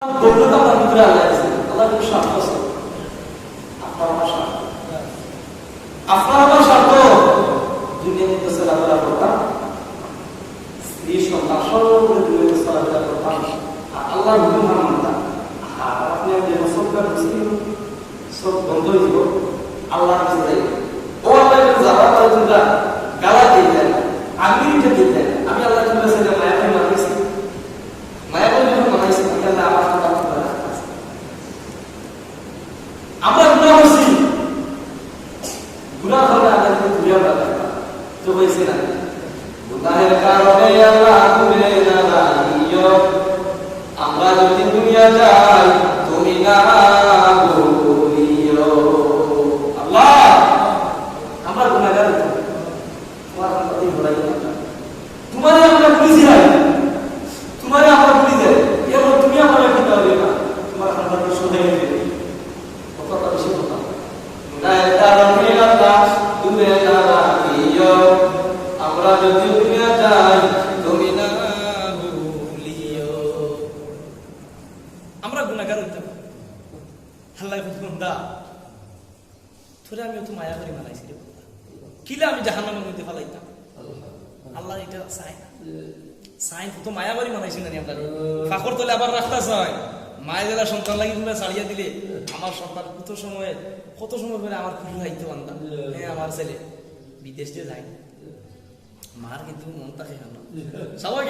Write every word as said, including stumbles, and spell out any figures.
দৌলত আমার ভিতরে আল্লাহ দিয়েছেন। আল্লাহর কোনো স্বার্থ আছে? আপনার আমার স্বার্থ। আপনার আমার স্বার্থ। দুনিয়ার মধ্যে চলাফেরা করতাম, স্ত্রী সন্তান সব দূরে চলাফেরা করতাম, আর আল্লাহর হুকুম মানতাম। আর আপনি আমি যখন সবটা বুঝি, সব বন্ধ হয়ে যাব। আল্লাহর কাছে যাই। ও আল্লাহ, এটা যাওয়ার পরে তোমরা গালা দিয়ে দেন, আমি এটা দিয়ে দেন। আমি আল্লাহ তোমার কাছে মায়া করে মানাইছি, মায়া করে যখন মানাইছি, আমি আল্লাহ আমার কথা তোমার রাখতে আছি। আমরা গুনাহ করছি, গুনাহ করলে আল্লাহ কিন্তু ঘুরে আমরা দেখবা। তো হয়েছে না? গুনাহের কারণে আল্লাহ দূরে না রাখিও। আমরা যদি দুনিয়া যাই, তুমি না ভুলিও। আল্লাহ, আমরা গুনাহগার হইতাম। তোমার হাতে ধরাই না। তোমারে আমরা ভুলি যাই, তোমারে আমরা ভুলি যাই। এবার তুমি আমার কিতা হবে না, তোমার হাতে শোধাই দেবে। কথা বেশি কথা। গুনাহের কারণে আল্লাহ দূরে না রাখিও। আমরা যদি দুনিয়া যাই, তুমি না ভুলিও। আমরা গুনাহগার হইতাম। আল্লাহ বন্দা, তোরে আমি অত মায়া করি বানাইছি রে বন্দা। কিলা আমি জাহান্নামের মধ্যে ফালাইতাম? আল্লাহ এটা চায় না। চায় কত মায়া করি বানাইছি না নি আমরা? ফাঁকর তলে আবার রাখতা চায়। মায়ে যেলা সন্তান লাগি তোমরা ছাড়িয়া দিলে, আমার সন্তান কত সময়, কত সময় পরে আমার খুশি হইতো বান্দা। হ্যাঁ, আমার ছেলে বিদেশ দিয়ে যায়। মার কিন্তু মন থাকে কেন? সবাই